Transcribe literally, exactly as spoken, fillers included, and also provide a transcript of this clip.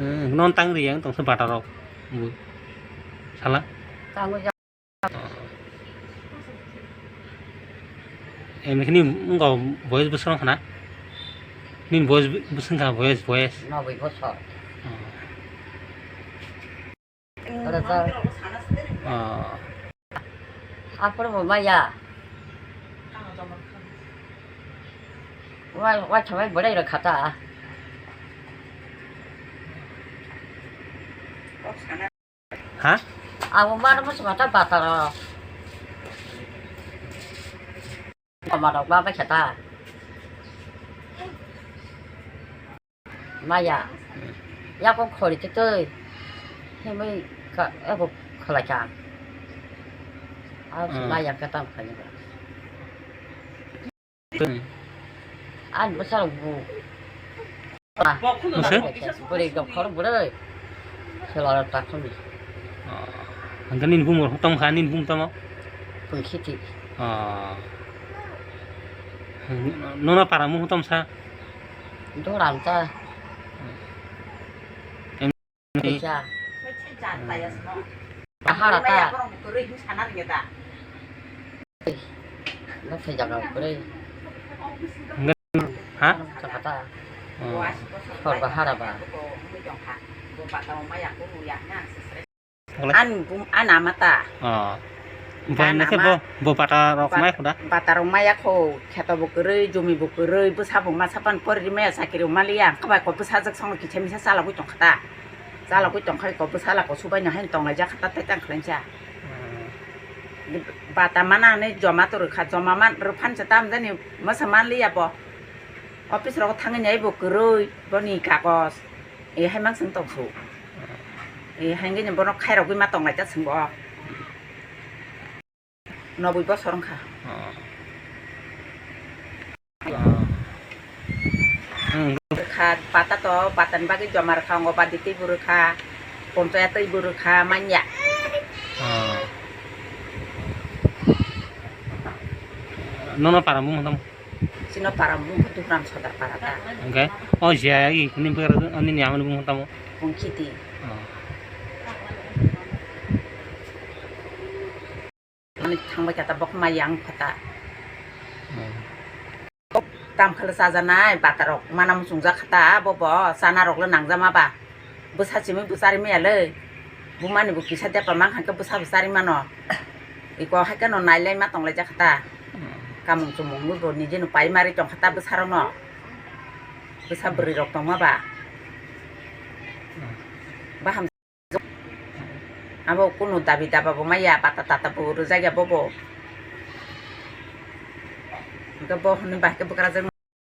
Hmm, non tang ri yang tong se bata rok. Bu. Sala. Tang ja. Em kini ngo voice busong khana. Nin voice busong kha voice voice. No bui bosor. Oh. Ora ta. Oh. Apor bo maya. Wa wa chamai borai ra khata. Ha? Abo mano musi mata bataro. Tomarok ba bai khata. Maya. Yako khori te tei. Himai ka ebo khalai ka. Abo Hmm. Maya ka tam khani ba. Ani bwsarok bu. Masa? Bwrwi dophor bwrwi. Sela takhumni. Oh. Hwnkhe nini bumung tong kha, nini bumung tamo? Pungkhiti. Oh. Nono para mung tong sa? Doram ta. Ni. Kaisa. Bahara ta. Bwsai jaga kwrwi. Ha? Ano chakha ta. Oh. Sor bahara ba. Ani bum-, ani ama ta. Oh. Bumpai Gan nase ama. Bo, bo bata rok Bat-, mai khuda? Bata rok maya kho, kheto bo kwrwi, jumi bo kwrwi, bwsa bo masa pan pori maya chakiri maliya, ang kbai ko bwsa jak song kicha misa chalagwi tong kha ta. Chalagwi tong khai ko bwsa la ko subai no hain tong lai jak kha ta, tai tang khlainsa. Hmm. Bata mana ni joma to rwkha, joma man rwphan se tam jani masa man liya bo. Office rok thangwi nai bo kwrwi, boni kagos. E hai mang sung tong su. E hai ngi ni bono khairogwi ma tong lai jak sung bo. Noboi bosor wngkha. Oh. Oh. Hmm. Rwkha, bata to, bata ni bagwi joma rwkha, ongo badi twi bo rwkha, ponchaya twi bo rwkha, manya. Oh. Nono para mung tamo? Chino para mung khe Tuhram Sodar para ta. Hwnkhe, o je, i, nini bwrwi, nini ama ni mung tamo? Pungkhiti. Oh. Ani thangbai kha ta bokma yang kha ta. Hmm. Tam khala chajanai bata rok mana muchungjak kha ta, bo bo chana rok le nangjama ba. Bwsa chimi bwsari maya le. Bumani bo kisa depa mang kha bwsa bwsari mano. Iko hai khe no nailai ma tong lai jak kha ta. Hmm. Kamung chumung bo nije no pai mari tong kha ta bwsa rok no. Bwsa bwrwi rok tongma ba. Hmm. Baham Abo kunu dabi daba bo maya, bata tata bo rwjak ya bobo. Hwnkhe bo hwnwi bahai khe bwkrajak.